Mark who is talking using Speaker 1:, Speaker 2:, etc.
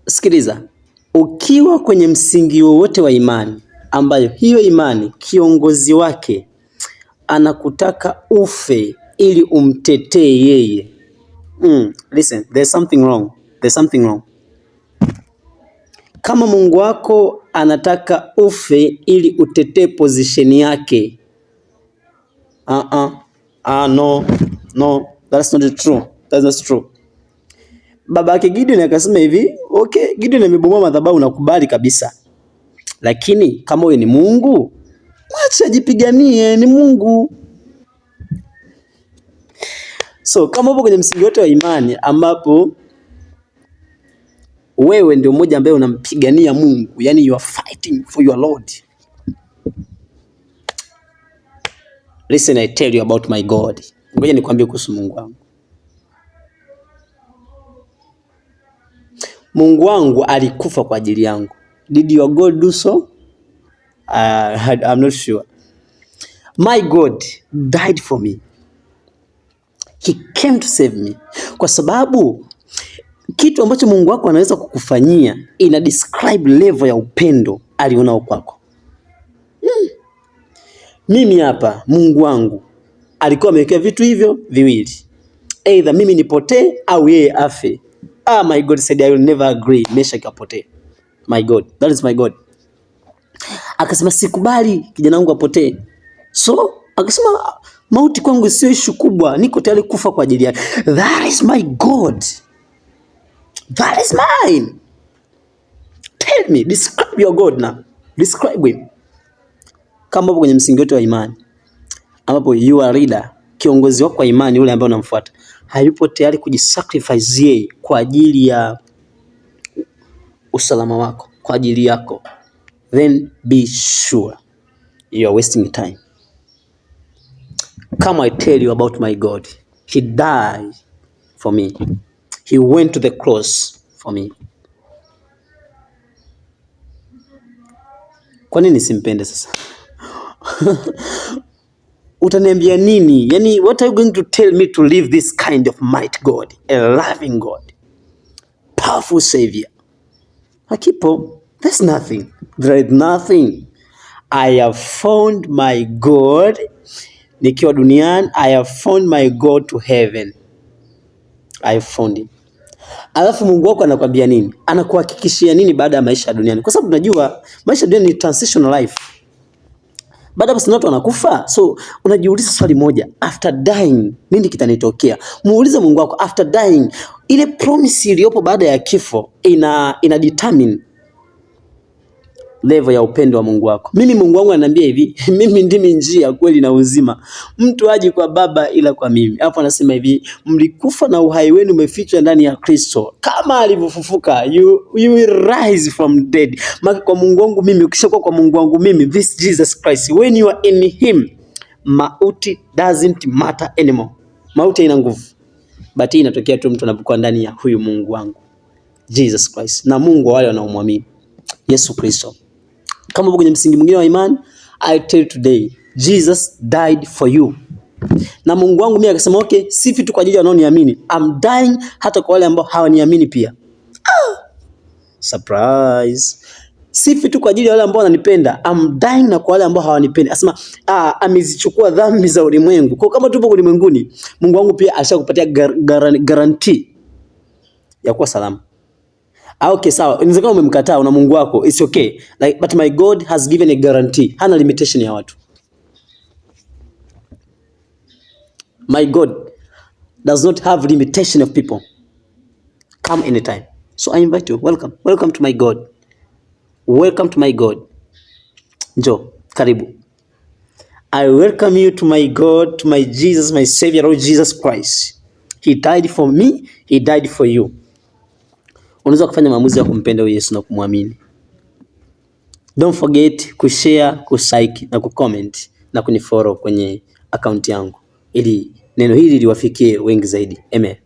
Speaker 1: Sikiliza, ukiwa kwenye msingi wowote wa imani ambayo hiyo imani kiongozi wake anakutaka ufe ili umtetee yeye. Listen, there's something wrong. There's something wrong. Kama Mungu wako anataka ufe ili utetee position yake, no, no, that's not true. That's not true. Baba yake Gideon akasema hivi, okay, Gideon amebomoa madhabahu, nakubali kabisa, lakini kama huyo ni Mungu, mwache ajipiganie, ni Mungu. So kama upo kwenye msingi wote wa imani ambapo wewe ndio mmoja ambaye unampigania Mungu, yani you are fighting for your Lord. Listen, I tell you about my God. Ngoja nikwambie kuhusu Mungu wangu. Mungu wangu alikufa kwa ajili yangu. Did your God do so? I'm not sure. My God died for me. He came to save me. Kwa sababu kitu ambacho Mungu wako anaweza kukufanyia ina describe level ya upendo alionao kwako. Mimi hapa Mungu wangu alikuwa amewekea vitu hivyo viwili, either mimi nipotee au yeye afe. My God said I will never agree Meshaki apotee. My God, that is my God. Akasema sikubali kijana wangu apotee. So akasema mauti kwangu sio issue kubwa, niko tayari kufa kwa ajili yake. That is my God. That is mine. Tell me, describe your God now. Describe him. Kama upo kwenye msingi wote wa imani ambapo you are leader, kiongozi wako wa imani yule ambaye unamfuata hayupo tayari kujisacrifice yeye kwa ajili ya usalama wako, kwa ajili yako, then be sure you are wasting time. Come I tell you about my God. He died for me. He went to the cross for me. Kwa nini simpende sasa? Utaniambia nini? Yani, what are you going to tell me to leave this kind of might God, a loving God, powerful savior? Hakipo. There's nothing. There is nothing. I have found my God. Nikiwa duniani, I have found my God to heaven. I have found him. Alafu Mungu wako anakuambia nini? Anakuhakikishia nini baada ya maisha ya duniani? Kwa sababu tunajua maisha ya duniani ni transitional life. Baada ya watu wanakufa, so unajiuliza swali moja, after dying nini kitanitokea? Muulize Mungu wako after dying, ile promise iliyopo baada ya kifo ina determine level ya upendo wa Mungu wako. Mimi Mungu wangu ananiambia hivi, mimi ndimi njia, kweli na uzima. Mtu haji kwa Baba ila kwa mimi. Hapo anasema hivi, mlikufa na uhai wenu umefichwa ndani ya Kristo. Kama alivyofufuka, you will rise from dead. Maana kwa Mungu wangu mimi, ukishakuwa kwa Mungu wangu mimi, this Jesus Christ, when you are in him, mauti doesn't matter anymore. Mauti haina nguvu. But hii inatokea tu mtu anapokuwa ndani ya huyu Mungu wangu, Jesus Christ, na Mungu wa wale wanaomwamini Yesu Kristo. Kama upo kwenye msingi mwingine wa imani, I tell you today, Jesus died for you. Na Mungu wangu mimi akasema okay, sifi tu kwa ajili ya wanaoniamini. I'm dying hata kwa wale ambao hawaniamini pia. Surprise. Sifi tu kwa ajili ya wale ambao wananipenda. I'm dying na kwa wale ambao hawanipendi. Asema amezichukua dhambi za ulimwengu. Kwa kama tupo ulimwenguni, Mungu wangu pia alishakupatia guarantee ya kuwa salama. Okay, sawa. Inawezekana umemkataa una Mungu wako. It's okay. Like, but my God has given a guarantee. Hana limitation ya watu. My God does not have limitation of people. Come anytime. So I invite you. Welcome. Welcome to my God. Welcome to my God. Njoo, karibu. I welcome you to my God, to my Jesus, my Savior, Lord Jesus Christ. He died for me, he died for you. Unaweza kufanya maamuzi ya kumpenda huyu Yesu na kumwamini. Don't forget kushare, kulike na kucomment na kunifollow kwenye account yangu ili neno hili liwafikie wengi zaidi. Amen.